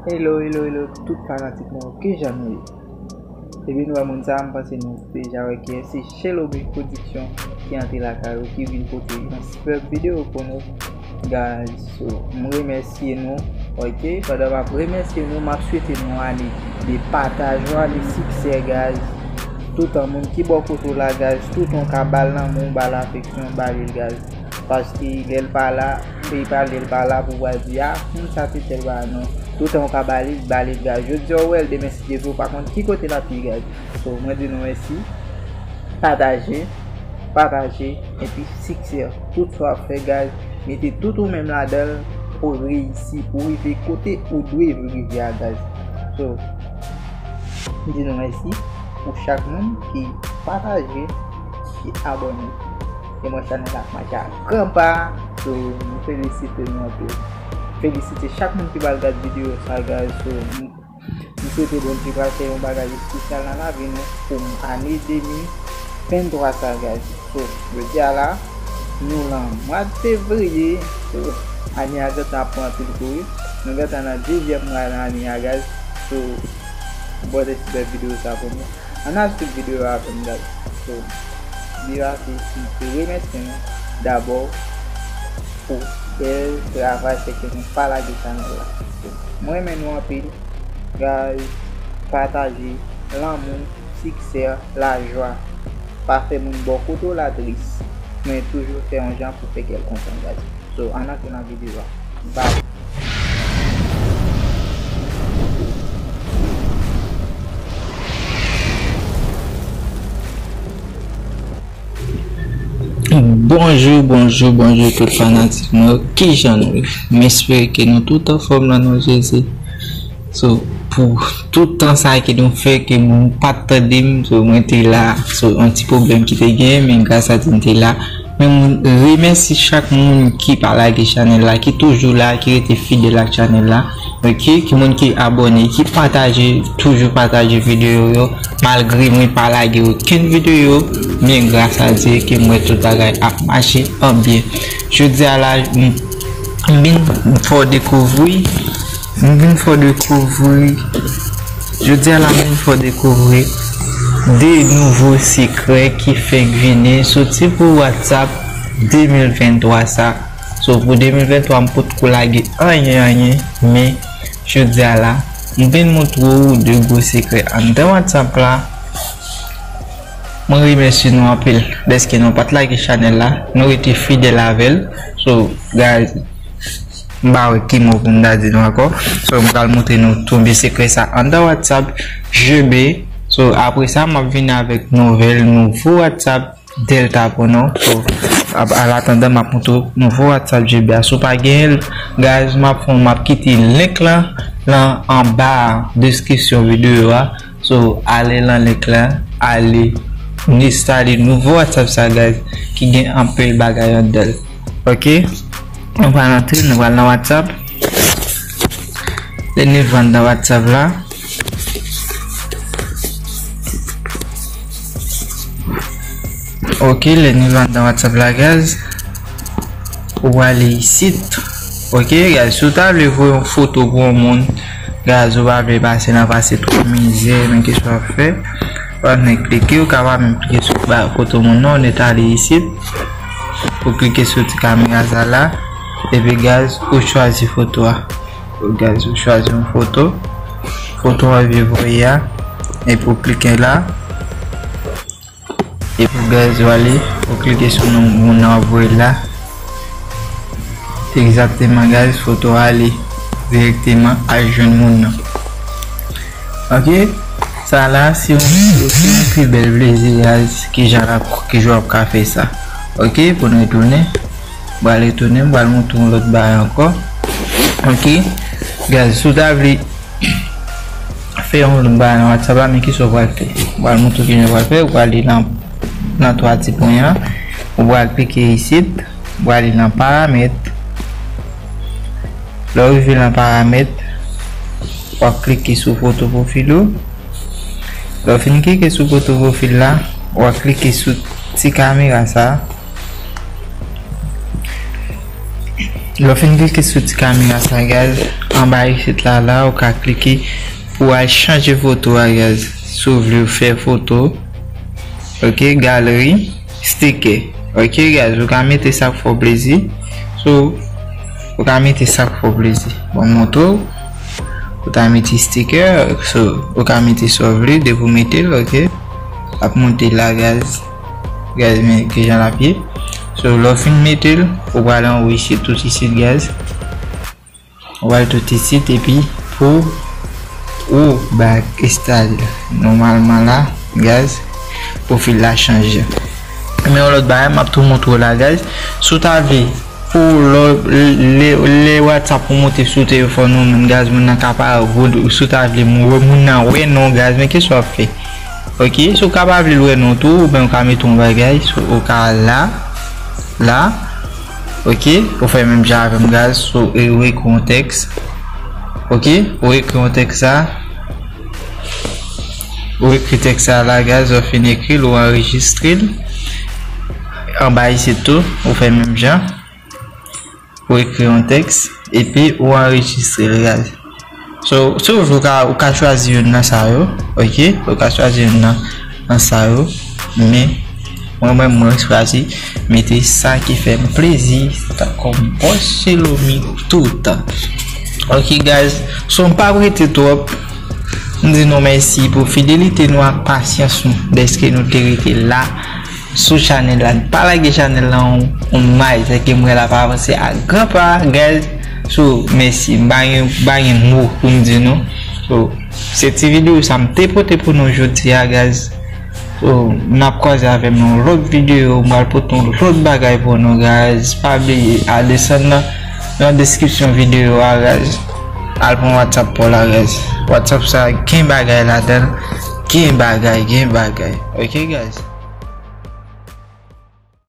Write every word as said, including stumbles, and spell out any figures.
Hello, hello, hello, tout fanatik mwen, kijan nou ye? Ebyen, nou wè moun sa, m panse nou deja wè kiyès, se Shelobee Production ki antre lakay ou, ki vin pote yon sipèb videyo pou nou, guys. So, m remèsye nou, ok? Pandan m ap remèsye nou, m ap swete nou ane de pataj, yon ane siksè, guys. Toutan moun ki bò kote w la, guys, toutan w ka ba l lanmou, ba l afeksyon, ba li l, guys. Paske lè l pa la, e pa lè l pa la pou w pral di, a, moun sa te tèl bagay, non. Toutan w ka ba li, ba li, guys. Jodi a w wè l, demen si Dye vle, w pa konn ki kote l ap ye, guys. So, mwen di nou mèsi. Pataje, pataje, epi siksè. Tout sa w ap fè, guys, mete tout ou menm ladan l pou w reyisi, pou w rive kote ou dwe rive a, guys. So, m di nou mèsi pou chak moun ki pataje, ki abòne. E mwen chanèl la ap mache a gran pa. So, m felisite nou anpil. Felisite chak moun ki pral gad videyo sa, guys. So, m, m swete Bondye pral fè yon bagay espesyal nan lavi nou pou ane de mil venntwa sa, guys. So, jodi a la, nou lan mwa fevriye. So, ane a gentan ap pran anpil kou wi. Nou gentan nan dezyèm mwa nan ane a, guys. So, pote ti bèl videyo sa pou nou. Ann al swiv videyo a avè m, guys. So, videyo a se, se remèsye nou dabò pou bèl travay, fè ke nou pa lage chanèl la. So, mwen renmen nou anpil, guys. Pataje, lanmou, siksè, lajwa. Pa fè moun bò kote w la tris, men toujou fè yon jan pou fè kè l kontan, guys. So, ann antre nan videyo a. Bye. Bonjou, bonjou, bonjou tout fanatik mwen yo. Kijan nou ye? M espere ke nou tout anfòm nan non Jezi. So, pou tout tan sa ke nou fè ke moun pa t tande m, so, mwen te la. So, yon ti pwoblèm ki te genyen, men gras a Dye m te la. Men mwen remèsye chak moun ki pa lage chanèl la, ki toujou la, ki rete fidèl ak chanèl la. Ok, ki moun ki abòne, ki pataje, toujou pataje videyo yo, malgre mwen pa lage okenn videyo, men gras a Dye ke m wè tout bagay ap mache an byen. Jodi a la, m, m vin fè w dekouvri, m vin fè w dekouvri, jodi a la, m vin fè w dekouvri de nouvo sekrè ki fèk vini soti pou WhatsApp de mil venntwa sa. So, pou de mil venntwa, m potko lage anyen, anyen, men jodi a la, m vin montre w de gwo sekrè anndan WhatsApp la. Mwen remèsye nou anpil dèske nou pa t lage chanèl la, nou rete fidèl avè l. So, guys, m pa wè ki mo pou m ta di nou ankò. So, m pral montre nou tonbe sekrè sa anndan WhatsApp G B. So, apre sa, m ap vini avèk nouvèl, nouvo WhatsApp Delta pou nou. So, ap, an atandan, m ap montre w nouvo WhatsApp G B a. Si w pa genyen l, guys, m ap fè, m ap kite link lan, lan anba deskripsyon videyo a. So, ale lan link lan, ale instale nouvo WhatsApp sa, guys, ki gen anpil bagay anndan l. Ok? Nou pral antre, nou pral nan WhatsApp. Lè nou rive anndan WhatsApp la. Ok, lè nou rive anndan WhatsApp la, guys, ou ale isit. Ok, guys, si w ta vle voye yon foto pou yon moun, guys, ou pa vle pase nan pase twòp mizè, men kisa w ap fè? Ou pa vle klike, ou ka pa menm klike sou ba-, foto moun nan, ou nèt ale isit. Ou klike sou ti kamera sa la, epi, guys, ou chwazi foto a. Ou, guys, ou chwazi yon foto. Foto a w vle voye a. Epi ou klike la. Epi, guys, ou ale, ou klike sou non moun nan w ap voye la. Egzakteman, guys, foto a ale dirèkteman al jwenn moun nan. Ok? Sa la, se yon, se yon pi bèl plezi, guys, ki jan l ap, ki jan w ap ka fè sa. Ok? Pou n retounen. M pral retounen, m pral montre yon lòt bagay ankò. Ok? Guys, si w ta vle fè yon lòt bagay nan WhatsApp la, men kisa w pral fè? M pral montre w kijan w pral fè. Ou pral ale nan, nan twa ti pwen an. Ou pral klike isit. Ou pral ale nan paramèt. Lè w rive nan paramèt, w ap klike sou foto pwofil ou. Lè w fin klike sou foto pwofil la, w ap klike sou ti kamera sa. Lè w fin klike sou ti kamera sa, guys, anba isit la, la, ou ka klike pou al chanje foto a, guys. Si w vle w fè foto, ok, galeri, sticker. Ok, guys, ou ka mete sa k fè w plezi. So, ou ka mete sa k fè w plezi. Bon, montre w. Ou ta mete sticker, so, ou ka mete sa w vle, depi w mete l, ok. Ap monte la, guys. Guys, men kijan l ap ye. So, lè w fin mete l, ou pral anwo isit, tout isit, guys. Ou pral tout isit, epi pou ou ba installe. Nòmalman la, guys, pwofil la chanje. Men yon lòt bagay, m ap tou montre w la, guys. Si w ta vle pou lè, lè, lè WhatsApp ou monte sou telefòn ou menm, guys, moun nan ka pa wè w, si w ta vle moun nan wè non, guys, men kisa w ap fè? Ok, si w ka pa vle l wè non tou, oubyen w ka mete yon bagay, so, ou ka la, la, ok, ou fè menm jan avè m, guys, so, e ou ekri yon tèks, ok, ou ekri yon tèks sa, ou ekri tèks sa la, guys, ou fin ekri l, ou anrejistre l, anba isit tou, ou fè menm jan. Ou ekri yon tèks, epi ou anrejistre l, guys. So, si w vle, ou ka, ou ka chwazi youn nan sa yo, ok? Ou ka chwazi youn nan, nan sa yo, men mwen, mwen, mwen chwazi mete sa ki fè m plezi, tankou Bòs Chelomi toutan. Ok, guys, so m p ap rete twòp, m di nou mèsi pou fidelite nou ak pasyans nou, dèske nou te rete la sou chanèl la. Pa lage chanèl la yon, yon may, sèke m wè l ap avanse a gran pa, guys. So, mèsi. M pa gen, m pa gen mo pou m di nou. So, se ti videyo sa m te pote pou nou jodi a, guys. So, n ap kwaze avè m nan yon lòt videyo. M pral pote yon lòt bagay pou nou, guys. Pa bliye, al desann nan, nan deskripsyon videyo a, guys. Al pran WhatsApp pa w la, guys. WhatsApp sa gen bagay ladan l. Gen bagay, gen bagay. Ok, guys?